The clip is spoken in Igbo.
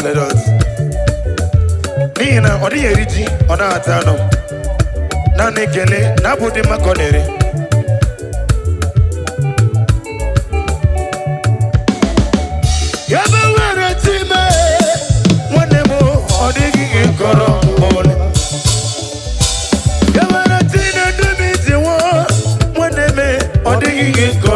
like that. N'ihi na ọ dịghị eri ji, ọ na-ata anụ. Naanị ekele na abụ dị mma ka ọ na-eri. Ebe nwere time, nwanne m, ọ dịghị ihe kọrọ ma ọlị. Ewere chi na-edu m ije nwa, nwanne m, ọ dịghị ihe kọrọ.